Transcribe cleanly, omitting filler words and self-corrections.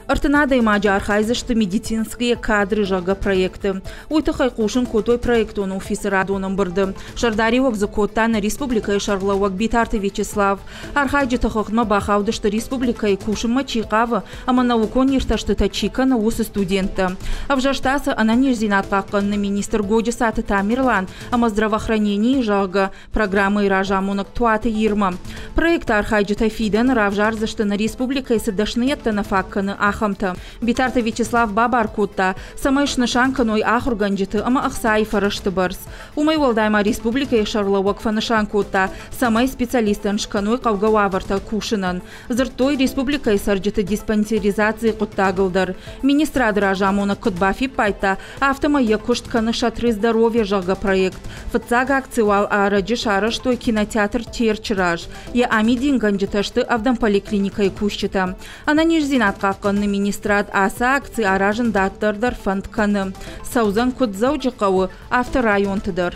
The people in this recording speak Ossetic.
30 адӕймаджы архайдзысты «Медицинские кадры», зӕгъгӕ, проекты. Уый тыххӕй хъусын кодтой проектон офисы радон ӕмбырды. Сӕрдариуӕг дзы кодта нӕ республикӕйы сӕргълӕууӕг Битарты Вячеслав. Архайджыты хыгъдмӕ бахаудысты республикӕйы кусынмӕ чи хъавы ӕмӕ наукон иртӕстытӕ чи кӕны, уыцы студенттӕ. Ӕвзӕрста сӕ ӕнӕниздзинад хъахъхъӕныны министр Годжысаты Тамерлан ӕмӕ здравоохранение, зӕгъгӕ, программӕйы разамонӕг Туаты Ирмӕ. Проекты архайджытӕ фидӕны равзардзысты нӕ республикӕйы цы дӕсныйӕдтӕ нӕ фаг кӕны, ахӕмтӕ. Битарты Вячеслав бабар кодта, цӕмӕй снысан кӕной ахуыргӕнджыты ӕмӕ ӕхцайы фӕрӕзты бӕрц. Уымӕй уӕлдай ма республикӕйы сӕргълӕууӕг фӕнысан кодта, цӕмӕй специалисттӕн скӕной хъӕугӕ уавӕртӕ кусынӕн. Дзырдтой республикӕйы цӕрджыты диспансеризацийы хъуыддагыл дӕр. Министрады разамонӕг куыд бафиппайдта, афтӕмӕй йӕ куыст кӕны «Шатры здоровья», зӕгъгӕ, проект. Фыццаг акци уал ӕрӕджы сарӕзтой кинотеатр Терчы раз. Йӕ амидингӕнджытӕ сты ӕвдӕм поликлиникӕйы кусджытӕ. Ӕнӕниздзинад хъахъхъӕныны министрад ацы акци аразын дарддӕр дӕр фӕнд кӕны. Цӕудзӕн куыд Дзӕуджыхъӕуы, афтӕ районты дӕр.